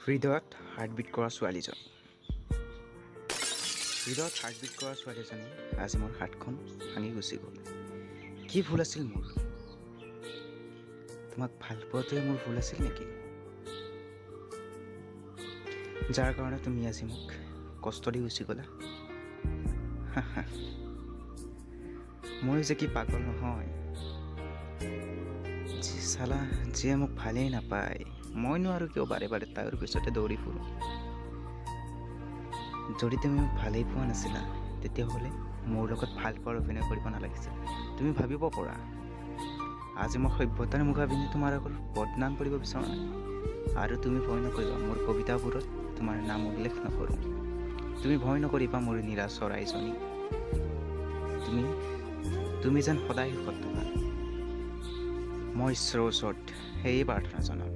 হৃদয়ত হাৰ্টবিট কৰা ছোৱালীজনী, হৃদয়ত হাৰ্টবিট কৰা ছোৱালীজনী আজি মোৰ হাতখন ভাঙি গুচি গ'ল। কি ভুল আছিল মোৰ? তোমাক ভাল পোৱাটোৱে মোৰ ভুল আছিল নেকি, যাৰ কাৰণে তুমি আজি মোক কষ্ট দি গুচি গ'লা? ময়ো যে কি পাগল নহয়। যি চালা যিয়ে মোক ভালেই নাপায়, মইনো আৰু কিয় বাৰে বাৰে তাইৰ পিছতে দৌৰি ফুৰোঁ? যদি তুমি মোক ভালেই পোৱা নাছিলা, তেতিয়াহ'লে মোৰ লগত ভাল পোৱাৰ অভিনয় কৰিব নালাগিছিল। তুমি ভাবিব পৰা আজি মই সভ্যতাৰ মুখা পিন্ধি তোমাৰ আগত বদনাম কৰিব বিচৰা নাই। আৰু তুমি ভয় নকৰিবা, মোৰ কবিতাবোৰত তোমাৰ নাম উল্লেখ নকৰোঁ। তুমি ভয় নকৰিবা মোৰ নীলা চৰাইজনী, তুমি যেন সদায় সুখত থকা। মই ঈশ্বৰৰ ওচৰত সেয়ে প্ৰাৰ্থনা জনাম।